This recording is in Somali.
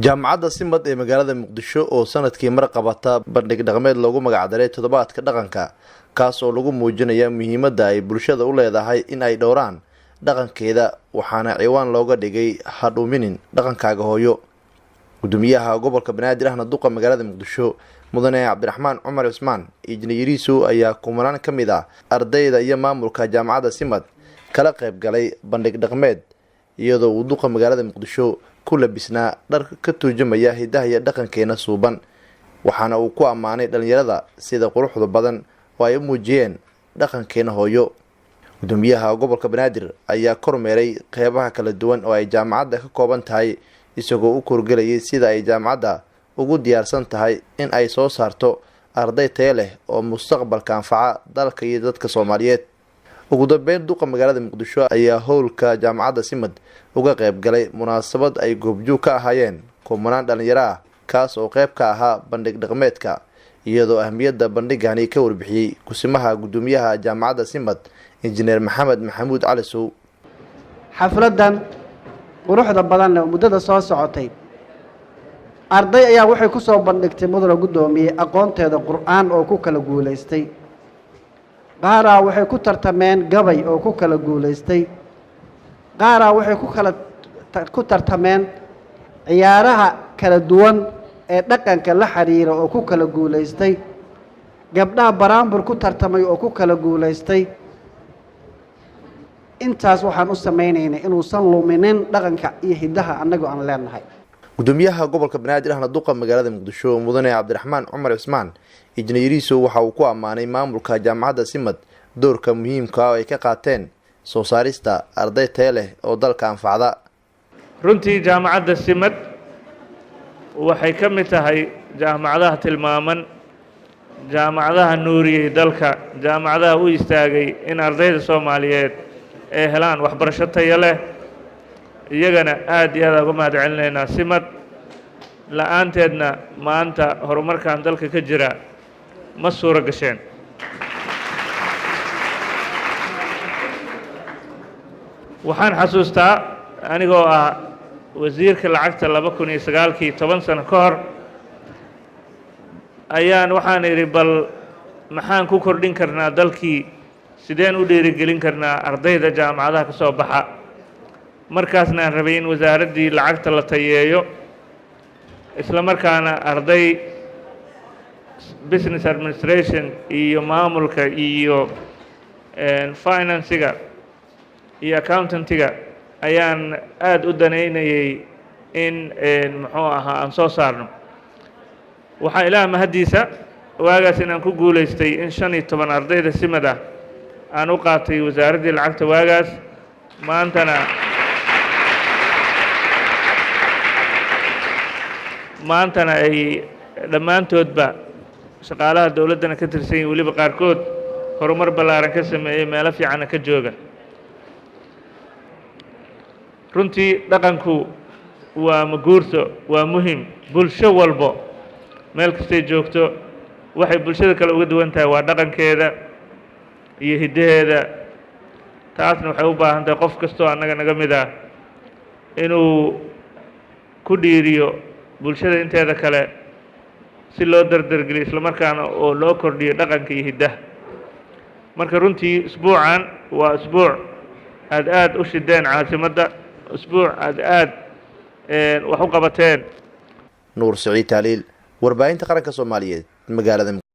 Jaamacadda Simad ee magaalada Muqdisho oo sanadkii mar qabata bandhig dhaqameed loogu magacdaray Toddobaadka Dhaqanka, kaas oo lagu muujinaya muhiimadda ay bulshada u leedahay in ay dhowraan dhaqankeeda, waxaana ciwaan looga dhigay "Hadhuminin dhaqankaaga hooyo". Gudoomiyaha gobolka Banaadir ahna duqa magaalada Muqdisho, Mudane Cabdiraxmaan Cumar Cusmaan Injineeriisu, ayaa kumanaan ka mid ah ardayda iyo maamulka jaamacadda Simad kala qayb galay bandhig dhaqameed, iyadoo uu duqa magaalada Muqdisho ku labisnaa dhar ka turjumaya hidaha iyo dhaqankeena suuban. Waxaana uu ku ammaanay dhalinyarada sida quruxda badan oo ay u muujiyeen dhaqankeena hooyo. Gudoomiyaha gobolka Banaadir ayaa kormeeray qeybaha kala duwan oo ay jaamacadda ka kooban tahay, isagoo u korgelayay sida ay jaamacadda ugu diyaarsan tahay in ay soo saarto arday tayo leh oo mustaqbalka anfaca dalka iyo dadka Soomaaliyeed. Ugu dambeyn, duqa magaalada Muqdisho ayaa howlka jaamacadda Simad uga qayb galay munaasabad ay goobjoog ka ahaayeen kumanaan dhalinyaro ah, kaas oo qeyb ka ahaa bandhig dhaqameedka, iyadoo ahmiyadda bandhigani ka warbixiyey kusimaha gudoomiyaha jaamacadda Simad, Injineer Maxamed Maxamuud Cali Sow. Xafladdan quruxda badan leh muddada soo socotay, arday ayaa waxay ku soo bandhigtay, mudana guddoomiye, aqoonteeda Qur'aan oo ku kala guulaystay. Qaaraa waxay ku tartameen gabay oo ku kala guulaystay. Qaaraa waxay ku kala ku tartameen ciyaaraha kala duwan ee dhaqanka la xiriira oo ku kala guulaystay. Gabdhaha baraambur ku tartamay oo ku kala guulaystay. Intaas waxaan u samaynaynay inuusan luminin dhaqanka iyo hiddaha annagu aan leenahay. Gudoomiyaha gobolka Banaadir ahna duqa magaalada Muqdisho, Mudane Cabdiraxmaan Cumar Cusmaan Injineeriisu, waxa uu ku ammaanay maamulka jaamacadda Simad doorka muhiimka oo ay ka qaateen soo saarista arday tayo leh oo dalka anfacda. Runtii jaamacadda Simad waxay ka mid tahay jaamacadaha tilmaaman, jaamacadaha nuuriyey dalka, jaamacadaha u istaagay in ardayda Soomaaliyeed ay helaan waxbarasho tayo leh. Iyagana aad iyo aad uga mahad celinaynaa. Simad la-aanteedna maanta horumarkan dalka ka jira ma suuro gasheen. Waxaan xasuustaa anigoo ah wasiirka lacagta 2009-kii, 10 sano ka hor, ayaan waxaan idhi, bal maxaan ku kordhin karnaa dalkii, sideen u dhiirigelin karnaa ardayda jaamacadaha ka soo baxa? Markaasna aan rabay in wasaaraddii lacagta la tayeeyo, isla markaana arday business administration iyo maamulka iyo finansiga iyo accountantiga ayaan aada u danaynayay in muxuu ahaa aan soo saarno. Waxaa Ilaah mahaddiisa waagaas inaan ku guulaystay in 15 ardayda Simad ah aan u qaatay wasaaraddii lacagta waagaas. Maantana ay dhammaantoodba shaqaalaha dowladdana ka tirsan yihin, weliba qaarkood horumar ballaaran ka sameeyey, meelo fiicanna ka jooga. Runtii dhaqanku waa maguurto, waa muhim. Bulsho walbo meel kastay joogto, waxay bulshada kale uga duwan tahay waa dhaqankeeda iyo hiddaheeda. Taasna waxay u baahan tahay qof kastoo annaga naga mid ah inuu ku dhiiriyo bulshada inteeda kale si loo dardargeliyo, islamarkaana oo loo kordhiyo dhaqanka iyo hiddaha. Marka runtii isbuucan waa isbuuc aad aad u shideen caasimadda, isbuuc aad aad wax u qabateen. Nuur Siciid Taaliil, Warbaahinta Qaranka Soomaaliyeed, magaalada.